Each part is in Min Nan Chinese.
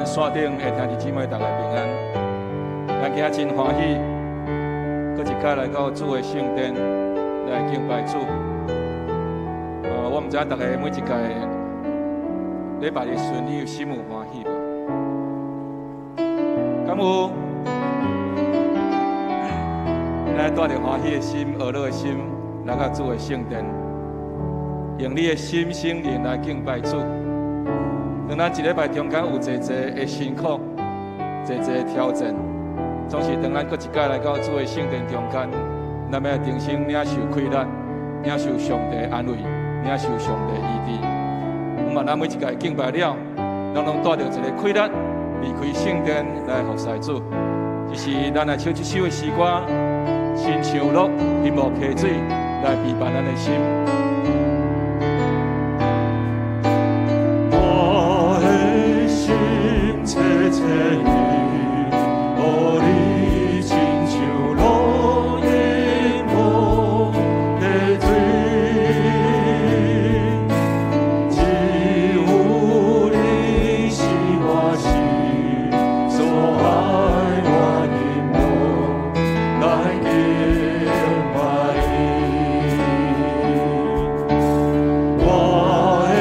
線頂的兄弟姊妹，大家平安。咱今仔真歡喜，閣一擺來到主的聖殿來敬拜主。我毋知影大家每一屆禮拜日時陣，你有心有歡喜無？敢有？咱帶著歡喜的心、呵樂的心來到主的聖殿，用你的心、心靈來敬拜主。當咱一禮拜中間有濟濟的辛苦、濟濟的挑戰，總是當咱閣一擺來到主的聖殿中間，咱欲來重新領受氣力，領受上帝的安慰，領受上帝醫治。毋嘛，咱每一屆敬拜了，咱攏帶著一个氣力離開聖殿來服侍主。就是咱來唱這首的詩歌，親像鹿欣慕溪水來陪伴咱的心。我的心切切意，予你親像鹿欣慕溪水，只有你是我心所愛，我欣慕來敬拜你。我的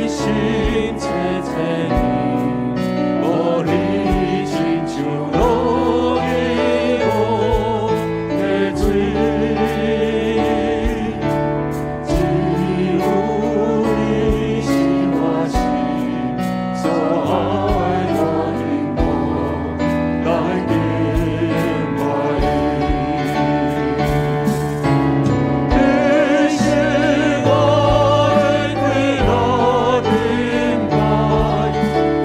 心切切意，予你親像鹿欣慕溪水，只有你是我心所愛，我欣慕來敬拜你。你是我的快樂盾牌，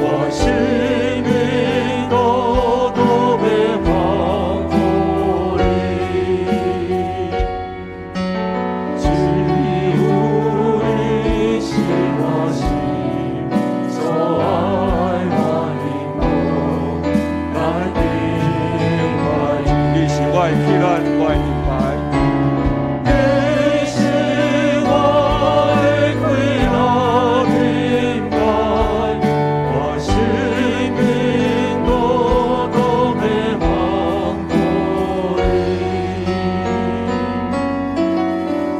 我生命獨獨欲降予你。只有你是我心所愛，我欣慕來敬拜你。你是我的氣力，我的盾牌。你是我的快樂盾牌，我生命獨獨欲降予你。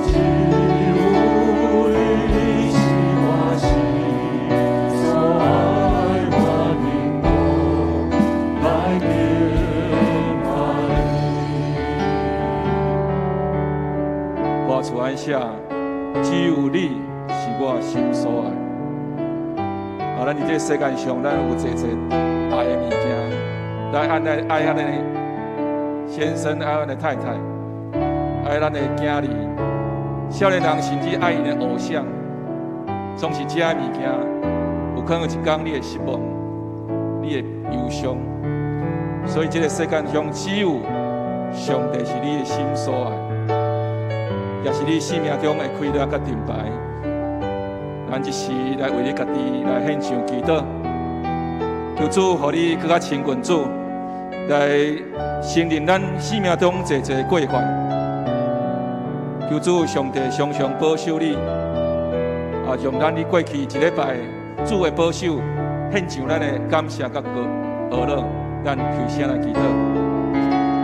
只有你是我心所愛，我欣慕來敬拜你。歌詞按寫，只有你是我心所愛。啊，咱佇這个世界上，咱有濟濟愛的物件，咱愛咱愛咱的先生，愛咱的太太，愛咱的囝兒，少年人甚至愛𪜶的偶像，總是這个物件，有可能有一工你會失望，你會憂傷。所以這个世界上只有上帝是你的心所愛，也是你生命中的氣力佮盾牌。咱這時來為你家己來獻上祈禱，求主予你閣較親近主，來承認咱生命中濟濟過犯。求主上帝常常保守你，啊，讓咱佇過去一禮拜主的保守獻上咱的感謝佮呵樂，咱開聲來祈禱。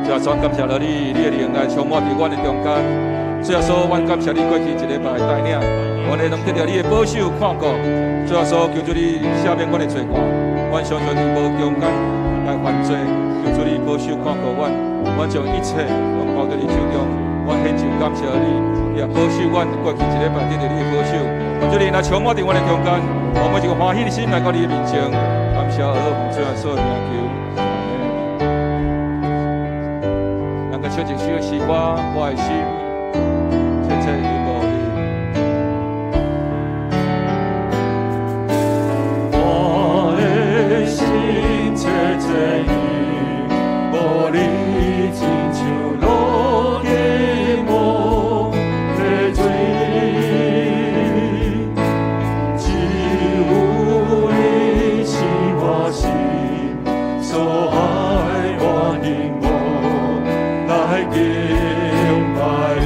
主耶穌，感謝了你，你的靈來充滿佇阮的中間。主耶穌，阮感謝你過去一禮拜的帶領，阮會當得著你的保守看顧。主耶穌，求主你赦免阮的罪過，阮常常佇無中間來犯罪，求主你保守看顧阮，阮將一切攏交佇你手中，阮獻上感謝你，也保守阮過去一禮拜得著你的保守。求主你來充滿佇阮的中間，我們一個歡喜的心來到你的面前，感謝阿樂奉主耶穌的名求。咱閣唱一首詩歌，我的心切切欣慕你。我的心切切欣慕你，親像鹿欣慕溪水，只有你是我心所愛，我欣慕來敬拜你。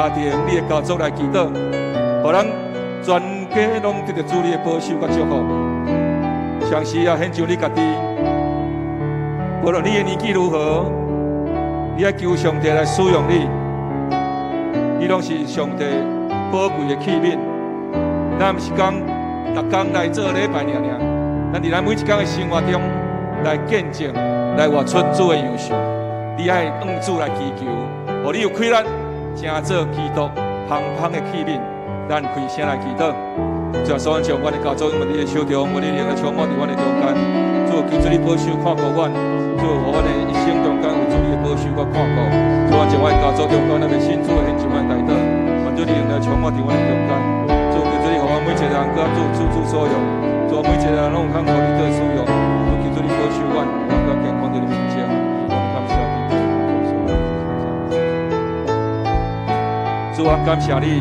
家庭、你的家族來祈禱，予咱全家攏得著主你的保守佮祝福。同時也獻上你家己，無論你的年紀如何，你愛求上帝來使用你，你攏是上帝寶貴的器皿。咱毋是講逐工來做禮拜爾爾，咱佇咱每一工的生活中來見證，來活出主的樣式。你愛向主來祈求，予你有氣力，成做基督芳香的器皿。咱開聲來祈禱。主啊，所將阮的家族，用你的手中，阮的靈來充滿佇阮的中間。主，求主你保守看顧阮，主，予阮的一生中間有主你的保守佮看顧。主啊，將阮的家族中間，咱的信主的獻上阮代禱。願主你靈來充滿佇阮的中間。主，求主你予阮每一個人閣主主主所用。主，每一個人攏有通予你做使用。主，求主你保守阮，阮閣健康佇你面前。阮感謝你。主啊，感謝你。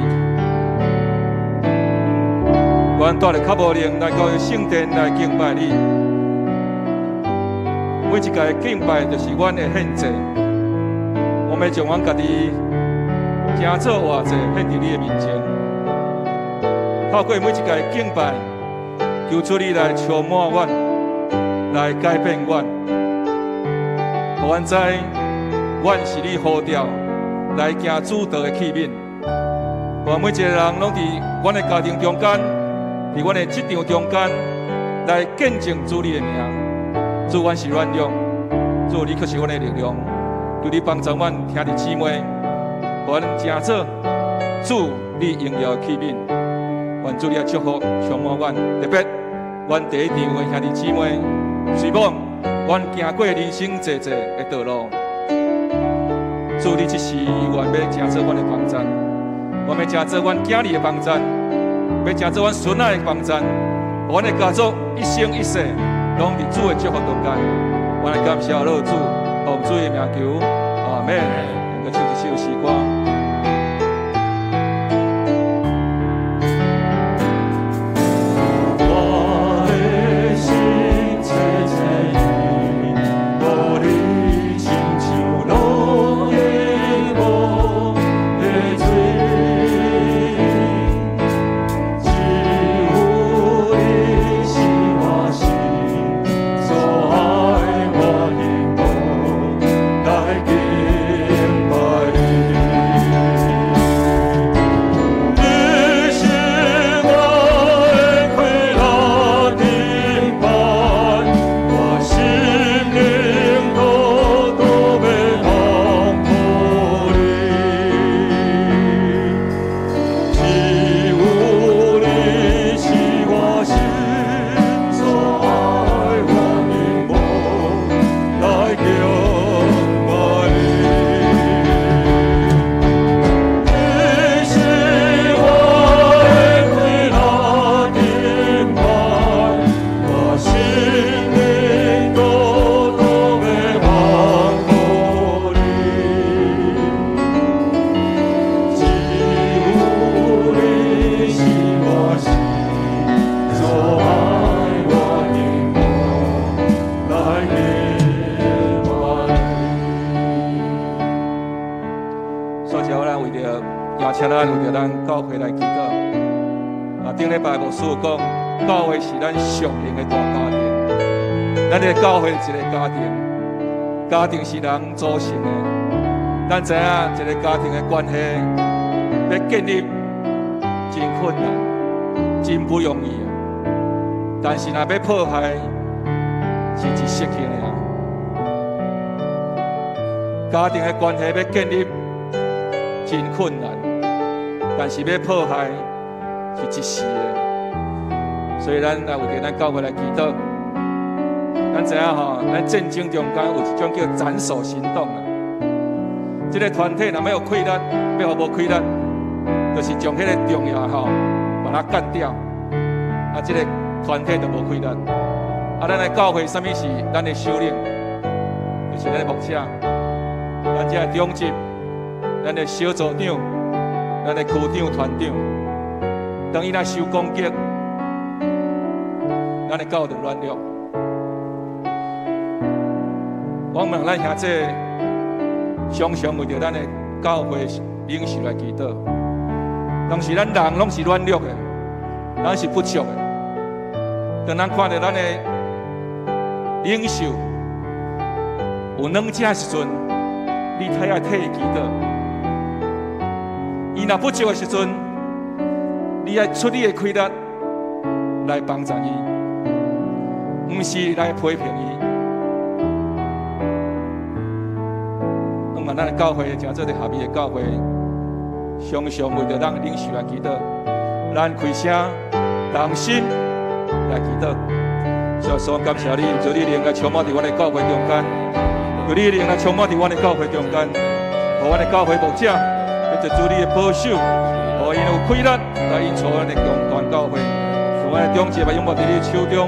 阮帶著較無能來到聖殿來敬拜你，每一屆敬拜就是阮的獻祭。我們將阮家己成做活祭獻佇你的面前。透過每一屆敬拜，求主你來充滿阮，來改變阮，予阮知阮是你呼召來行主道的器皿。予每一個人攏佇阮的家庭中間，佇阮的職場中間來見證主你的名。主，阮是軟弱，主你卻是阮的力量。求你幫助阮兄弟姊妹，予阮成做主你榮耀的器皿。願主你的祝福充滿阮，特別阮第一場的兄弟姊妹，雖罔阮行過人生濟濟的道路，主你這時願欲成做阮的幫贊，願欲成做阮囝兒的幫贊，欲成做阮孫仔的幫贊，阮的家族一生一世攏佇主的祝福中間。我來感謝老主，奉主的名求，阿們。來唱一首詩歌。我的心切切意，無你親像落葉無下水，只有你是我心所愛，我永無來敬拜你。你是我的快樂頂伴，我心靈獨獨欲降服你。只有你是我心所愛，我永無來敬拜你。你是我的快樂頂伴，我心靈獨獨欲降服你。只有你是我心所愛，我永無來敬拜你。所以，咱為著邀請咱為著咱教會來祈禱。啊，頂禮拜牧師有講，教會是咱屬靈的大家庭。咱的教會是一個家庭，家庭是人組成的。咱知影一個家庭的關係欲建立真困難，真不容易啊。但是若欲破壞，是一時間的啊。家庭的關係欲建立真困難，但是欲破壞是一時的。所以咱來為著咱教會來祈禱。咱知影吼，咱戰爭中間有一種叫斬首行動啊。這個團體若欲予氣力，欲予無氣力，就是將彼個重要吼，把它幹掉。啊，這個團體就無氣力。啊，咱的教會啥物是咱的首領？就是咱的牧者，咱這個長執，咱的小組長，咱的區長、團長。當伊若受攻擊，咱的教會就軟弱。我問咱兄弟，常常為著咱的教會靈領袖來祈禱。當時咱人攏是軟弱的，咱是不足的。當咱看著咱的領袖有軟弱的時陣，你太愛替伊祈禱。伊若不足的時陣，你愛出你的氣力來幫助伊，毋是來批評伊。那麼咱的教會，誠做佇下面的教會，常常為著咱的領袖來祈禱，咱開聲同心來祈禱。主啊，感謝你，求你靈來充滿佇阮的教會中間，求你靈來充滿佇阮的教會中間，予阮的教會牧者得著主你的保守，予𪜶有氣力來引導咱的全教會，讓阮的長執嘛永遠佇你的手中。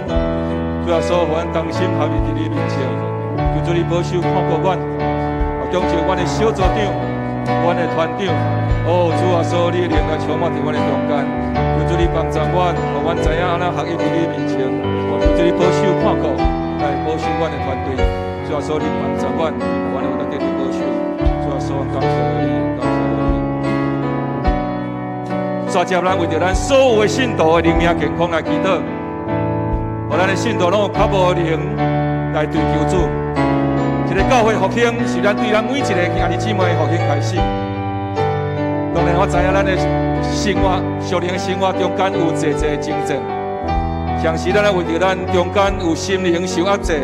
主耶穌，予阮同心合意佇你面前，求主你保守看顧阮，長執阮的小組長，阮的團長。哦，主耶穌，你的靈來充滿佇阮的中間，求主你幫助阮，予阮知影按怎合一佇你面前。求主你保守看顧，來保守阮的團隊。主耶穌，你幫助阮，阮有得得你保守。主耶穌，感謝你，感謝你。煞接咱為著咱所有的信徒的靈命健康來祈禱，予咱的信徒攏有較無靈來追求主。一個教會復興是咱對咱每一個兄弟姊妹的復興開始。當然，我知影咱的生活、屬靈的生活中間有濟濟爭戰，像是咱為著咱中間有心靈受壓制，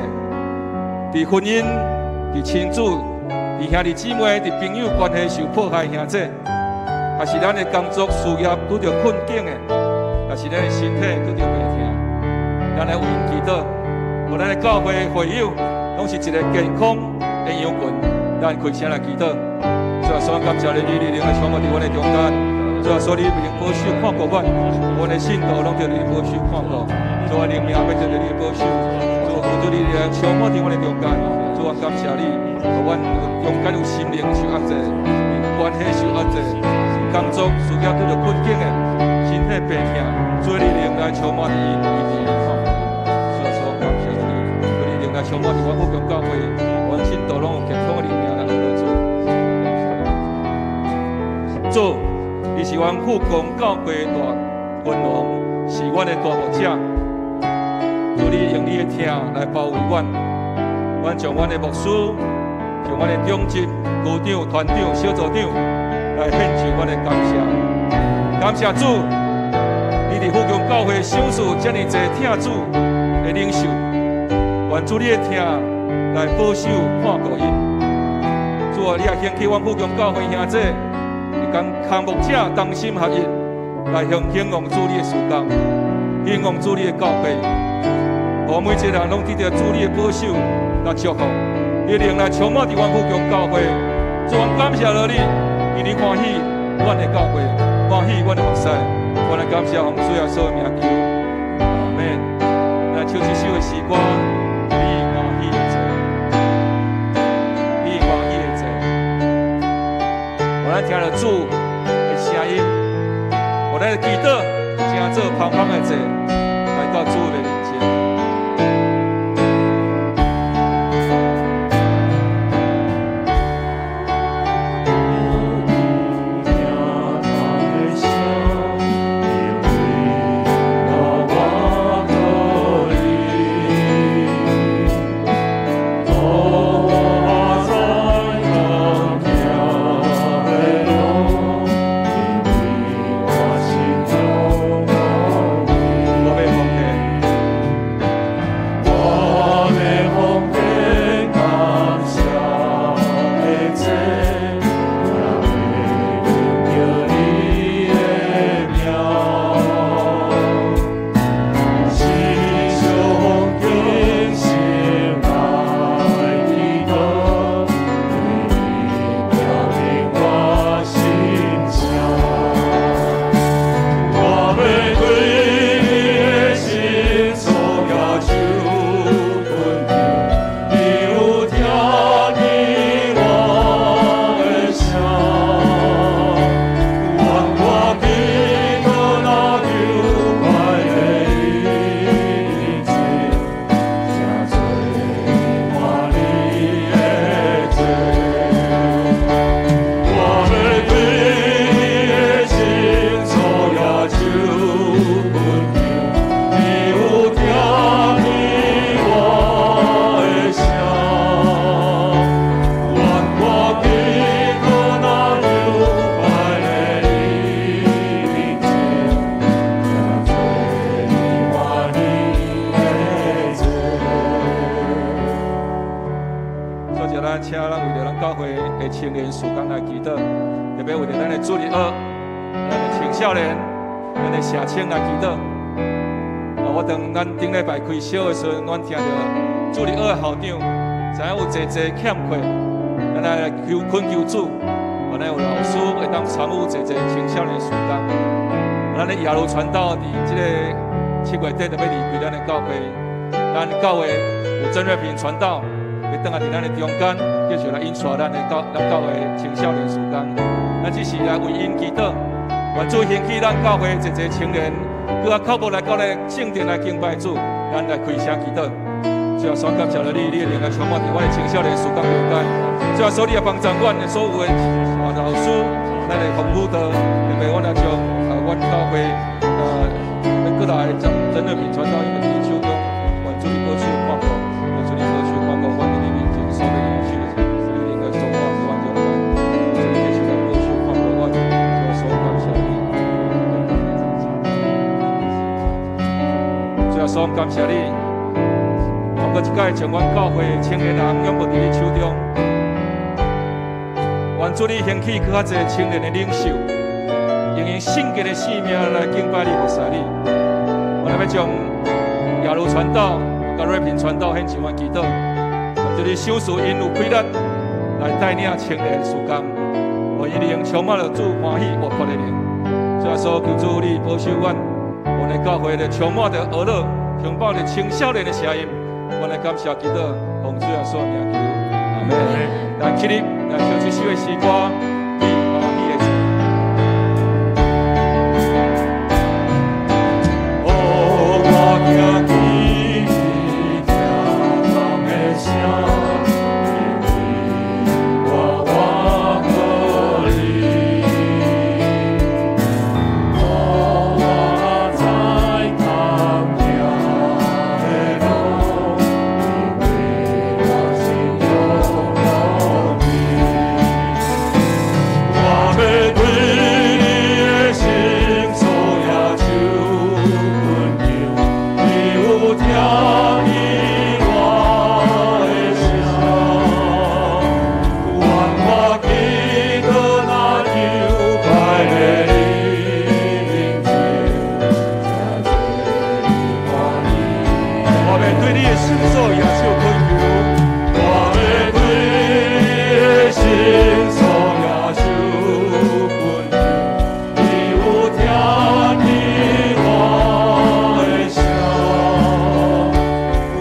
佇婚姻、佇親子、佇兄弟姊妹、佇朋友關係受迫害兄弟，還是咱的工作事業拄著困境的，還是咱的身體拄著病痛，咱來為𪜶祈禱，予咱的教會會友攏是一個健康的羊群，咱開聲來祈禱。主啊，所感謝你，你靈來充滿佇阮的中間。主啊，所你靈保守看顧阮，阮的信徒攏得你保守看顧。主啊，靈命欲得你保守。主啊，求主你靈充滿佇阮的中間。主啊，感謝你，予阮中間有心靈受壓制，關係受壓制，工作事業拄著困境的，身體病痛，主你靈來充滿佇𪜶，伊佇看顧。主啊，所感謝你，主你靈來充滿佇阮富強教會，阮信徒攏有健康的靈命來學主。主，你是阮富強教會大君王，是阮的大牧者。主，你用你的疼來包圍阮，阮將阮的牧師、將阮的長執、區長、團長、小組長來獻上阮的感謝。感謝主，你佇富強教會賞賜遮爾濟疼主的領袖，願主你的疼來保守看顧𪜶。主啊，你也興起阮富強教會兄弟，共康牧者同心合意來向興旺主你的事工，興旺主你的教會，予每一個人攏得著主你的保守來祝福，你靈來充滿佇阮富強教會，主，阮感謝了你，因你歡喜阮的教會，歡喜阮的服侍，我來感謝奉主耶穌的名求，阿門。來唱這首的詩歌，你歡喜的祭，你歡喜的祭，予咱聽著主的聲音，予咱的祈禱成做芳香的祭，來到主的面前。咱請咱為著咱教會的青年事工來祈禱，特別為著咱的主日學、咱的青少年、咱的社青來祈禱。啊，我當咱頂禮拜開小的時陣，阮聽著主日學的校長，知影有濟濟欠缺，咱來求懇求主，咱有老師會當參與濟濟青少年事工。咱的耶路傳道佇這个7月底就欲離開咱的教會，咱教會有曾瑞平傳道，欲轉來佇咱的中間，繼續來引帶咱教會青少年事工。咱只是來為𪜶祈禱，願主興起咱教會濟濟青年，閣較靠步來到咱聖殿來敬拜主，咱來開聲祈禱。主耶穌感謝著你，你的靈來充滿佇我的青少年事工中間。主耶穌，你也幫助阮的所有的老師，咱的服務的，特別阮來將阮教會欲過來將曾瑞平傳道，𪜶佇你手中，願主你保守看顧，願主你保守看顧，阮佇你面前所欲領受的，你靈來充滿佇阮中間，主你繼續來保守看顧阮，主耶穌感謝你。主耶穌感謝你。閣一擺將阮教會青年人仰望佇你手中，願主你興起閣較濟青年的領袖，用𪜶聖潔的生命來敬拜你、服侍你。我來欲將耶路傳道、佮瑞平傳道獻上阮祈禱，願主你賞賜𪜶有氣力來帶領青年事工，予𪜶靈充滿了主歡喜活潑的靈。主耶穌，求主你保守阮，阮的教會咧充滿著呵咾，充滿著青少年的聲音。我來感謝祈禱，奉主耶穌名求，阿門。來起立，來唱這首的詩歌，你歡喜的主。哦，我行起聽風的聲，因為我倚靠你。哦，我知坎坷的路。我欲對你的聖所舉手懇求，你有聽見我的聲，願我祈禱若求拜在你面前，才做你歡喜。我欲對你的聖所舉手懇求，我欲對你的聖所舉手懇求，你有聽見我的聲，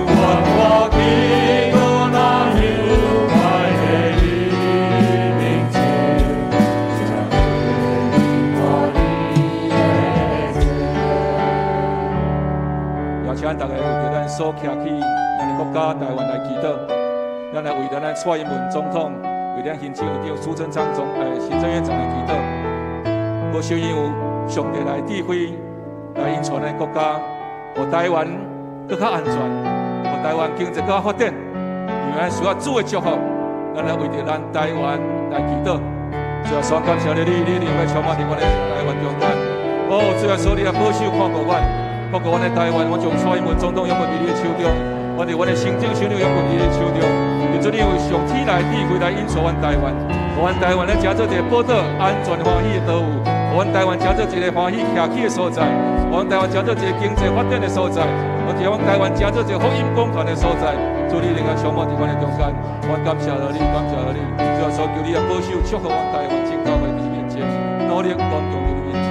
願我祈禱若求拜在你面前，才做你歡喜的主。邀請大家為著咱所徛起咱的國家台灣來祈禱，咱來為著咱蔡英文總統，為咱行政院長蘇貞昌行政院長來祈禱。我相信有上帝來智慧來引帶咱國家，予台灣閣較安全，予台灣經濟閣較發展。因為咱需要主的祝福，咱來為著咱台灣來祈禱。主耶穌感謝你，你靈來充滿佇阮的台灣中間。哦，主耶穌，你來保守看顧阮，看顧阮的台灣。我將蔡英文總統仰望佇你的手中，我佇阮的行政首長仰望佇你的手中。求主你有上天來智慧來引帶阮台灣，予阮台灣咧成做一個寶島安全歡喜的島嶼，予阮台灣成做一個歡喜徛起的所在，予阮台灣成做一個經濟發展的所在，予阮台灣成做一個福音廣傳的所在。主你能夠充滿佇阮的中間，我感謝著你，感謝著你。主耶穌求你來保守祝福阮台灣眾教會佇你面前，努力剛強佇你面前。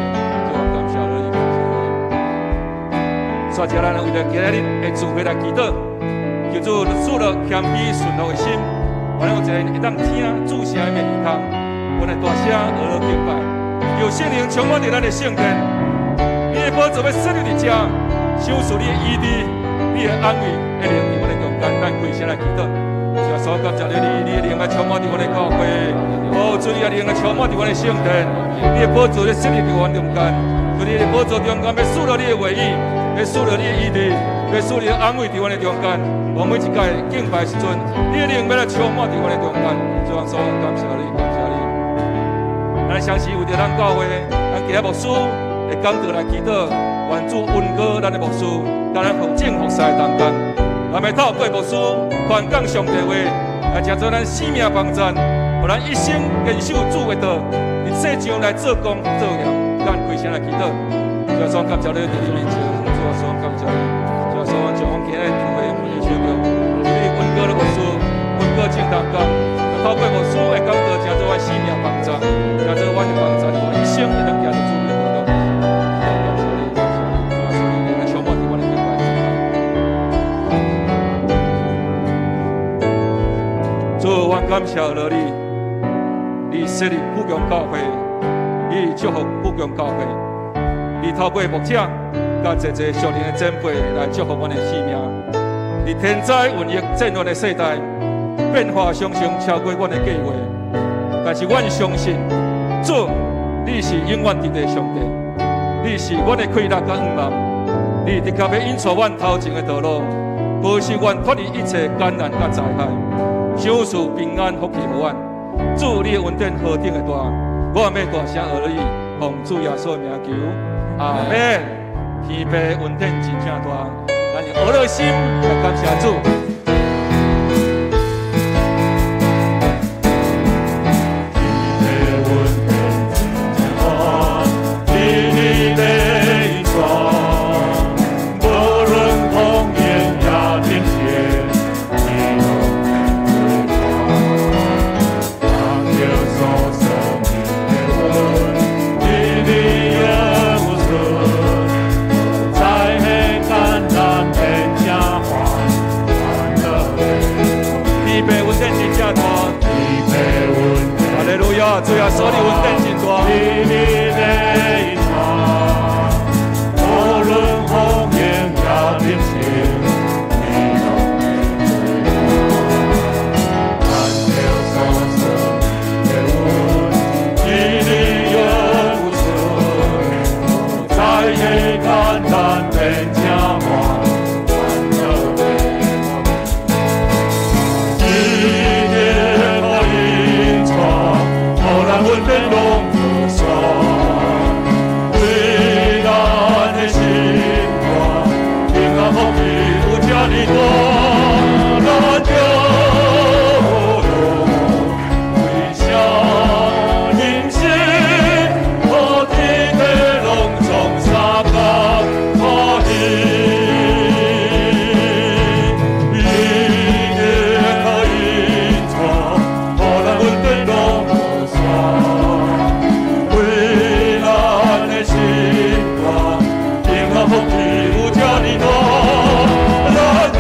主啊，感謝著你，感謝著你。煞者咱為著今仔日的聚會來祈禱，求主賜予謙卑順服的心，予咱有一个會當聽主聲的耳孔，阮來大聲呵咾敬拜，求聖靈充滿佇咱的聖殿，你的寶座欲設立佇遮，賞賜你的醫治、你的安慰的靈佇阮的中間，咱開聲來祈禱。主耶穌感謝你，你的靈來充滿佇阮的教會，哦，主你的靈來充滿佇阮的聖殿，你的寶座咧設立佇阮中間，主你的寶座中間欲賜予你的話語，欲賜予你的醫治，欲賜你的安慰佇阮的中間。我每一擺敬拜時陣，你的靈欲來充滿佇阮的中間。主耶穌感謝你，感謝你。咱相信為著咱教會，咱今仔牧師會講道來祈禱，願主恩膏咱的牧師，佮咱奉正服侍的同工。咱欲透過牧師傳講上帝話，來成做咱生命幫贊，予咱一生堅守主的道，佇世上來做工做業，咱規聲來祈禱。主耶穌感謝你佇你面前，主耶穌感謝你，主耶穌將阮今日聚會奉你手中，求你恩膏的牧師，恩膏正當工，透過牧師的講道，成做阮生命幫贊，成做阮的幫贊，予一生會當行佇主的道路。感謝你，感謝你，主耶穌你來充滿佇阮的敬拜中。主，我感謝了你，你設立富強教會，你祝福富強教會，你透過牧者、佮濟濟屬靈的前輩來祝福阮的生命。佇天災瘟疫戰亂的世代，變化常常超過阮的計劃，但是阮相信，主，你是永遠佇的上帝，你是阮的氣力佮向望，你的確欲引帶阮頭前的道路，保守阮脫離一切艱難佮災害，賞賜平安福氣予阮。主，你的恩典何等的大，我欲大聲而已，奉主耶穌的名求，阿門。天父恩典真正大，咱用喜樂心來感謝主。天父恩典真正大，你的引帶，無論烽煙也點天，你攏會做伴。當着所賜你的恩，日日永存，無在彼艱難變正歡，歡樂的天父恩典真正大，天父恩典。哈利路亞！主耶穌，你恩典真大。你的引帶，無論烽煙也點天，你攏會做伴。當着所賜你的恩，日日永存，無在彼艱難變正歡，歡樂的一定可引帶，予咱恩典攏無煞，為咱的心肝，平安福氣有這呢大，咱就為啥人生苦天地攏總相共歡喜？一定可引帶，予咱恩典攏無煞，為咱的心肝，平安福氣有這呢大，咱就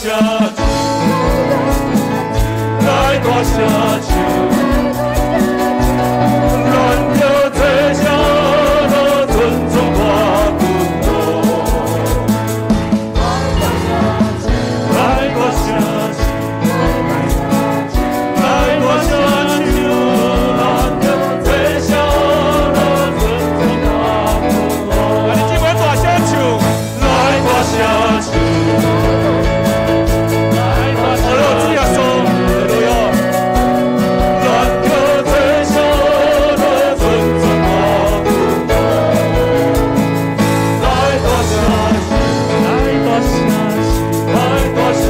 聲唱，來大聲唱，咱著齊聲來尊崇大君王。來大聲唱，來大聲唱，咱著齊聲來尊崇大君王。來，你這擺大聲唱，來大聲唱，來大聲好了，主耶穌，哈利路亞。咱著齊聲來尊崇大君王。來大聲唱，來大聲唱，來大聲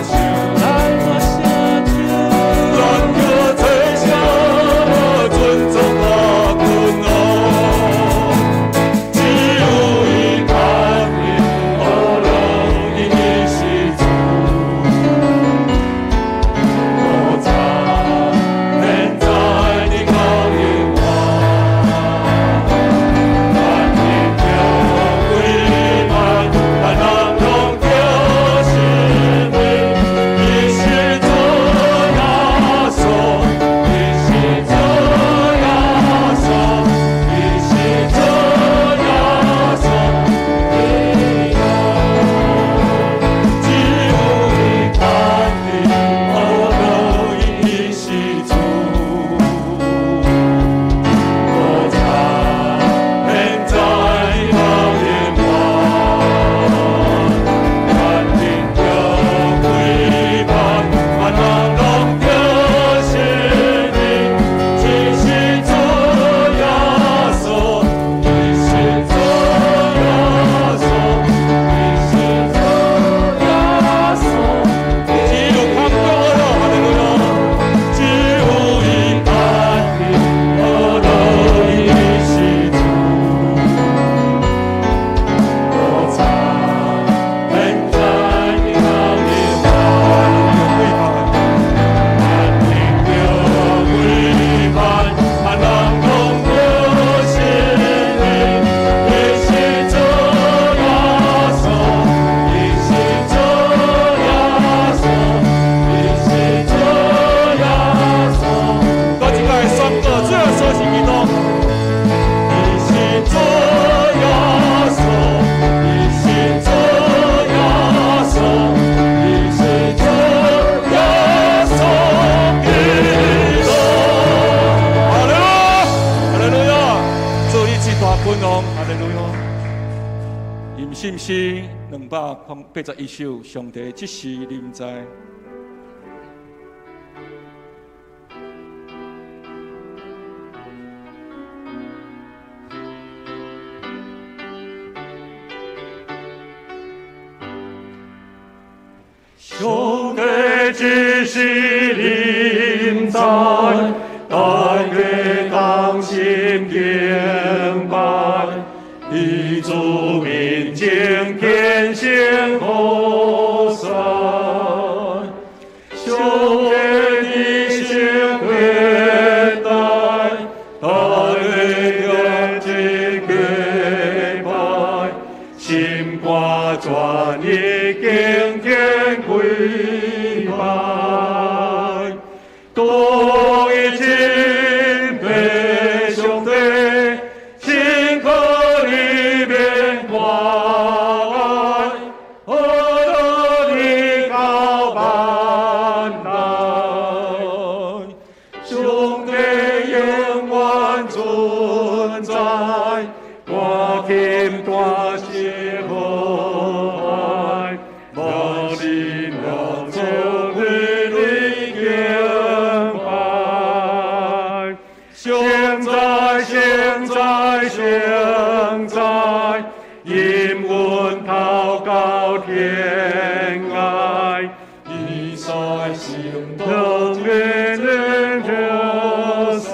唱，來大聲唱，咱著齊聲來尊崇大君王。只有伊權柄，呵樂伊是主。古早現在直到永遠，凡聽著跪拜，萬人攏著承認，伊是主耶穌，伊是主耶穌，伊是主耶穌基督。只有伊權柄，呵樂伊是主。古早現在直到永遠，凡聽著跪拜，萬人攏著承認，伊是主耶穌，伊是主耶穌，伊是主耶穌。只有看過了，哈利路亞。只有伊權柄，呵樂伊是主。古早現在直到永遠，凡聽著跪拜，萬人攏著承認，伊是主耶穌，伊是主耶穌，伊是主耶穌。多一擺宣告，主耶穌是基督。伊是主耶穌，伊是主耶穌，伊是主耶穌基督。哈利路亞，哈利路亞，主你是大君王，哈利路亞。吟信詩281首，上帝這時臨在。上帝這時臨在，大家同心敬拜，佇主面前虔誠服侍。上帝的聖天台，大家踮這敬拜，心肝全意敬天跪拜，當伊親爸上帝，辛苦裡面掛礙，呵樂你到萬代。上帝永遠存在，我今大聲和愛，無你若做為你敬拜。現在，現在，現在，引阮頭到天涯，以賽聖當年的山，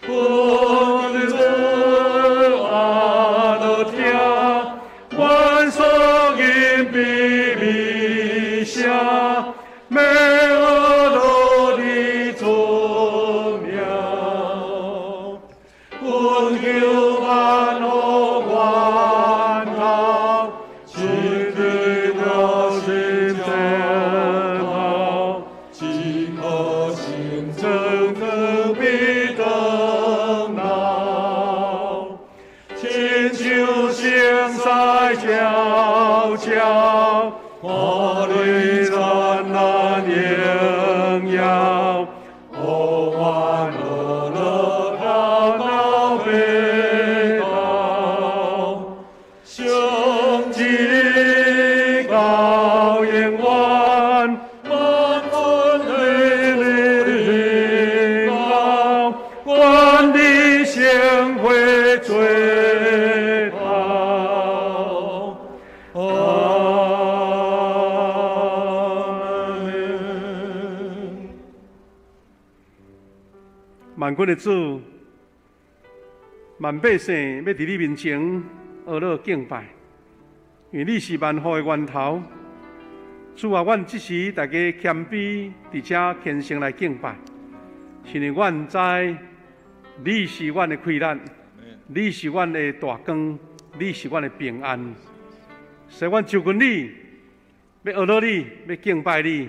阮主阿樂聽，阮所吟卑微聲，欲呵樂你尊名。阮求萬福源頭，失去我予燦爛榮耀，予阮樂樂到到白頭，聖旨到永遠，萬軍的榮耀，願你聖血做頭。阿門。萬軍的主，萬百姓欲佇你面前呵咾敬拜，因為你是萬福的源頭。主啊，阮這時大家謙卑佇遮虔誠來敬拜，是因為阮知你是阮的氣力，你是阮的大光，你是阮的平安。所以阮就近你，欲呵咾你，欲敬拜你，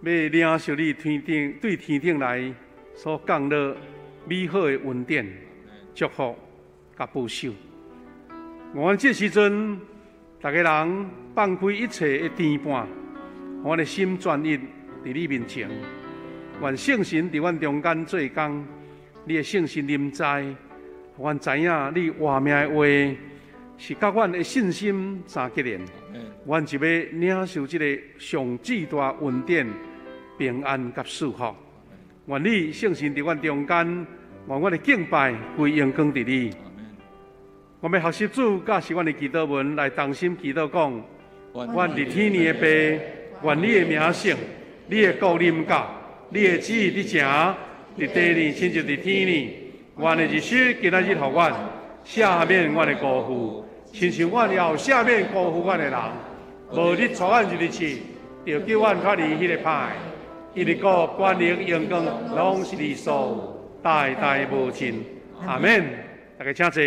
欲領受你天頂對天頂來所降落美好的恩典、祝福佮保守。阮這時陣，逐家人放開一切的牽絆，阮的心專一佇你面前。願聖神佇阮中間做工，你的聖神臨在，予阮知影你活命的話是佮阮的信心相結連。阮就欲領受這個上至大恩典、平安佮祝福。願你聖神佇阮中間，願阮的敬拜歸榮光佇你。我們學習主教示阮的祈禱文來同心祈禱講：阮佇天的父，願你的名聖，你的國臨到，你的旨意佇成，佇地呢，親像佇天呢。願的日食今仔日予阮，赦免阮的辜負，親像阮也有赦免辜負阮的人。無你帶阮入去試，著救阮脫離彼个歹。因為國權能榮光，攏是你所有，代代無盡。阿門。大家請坐。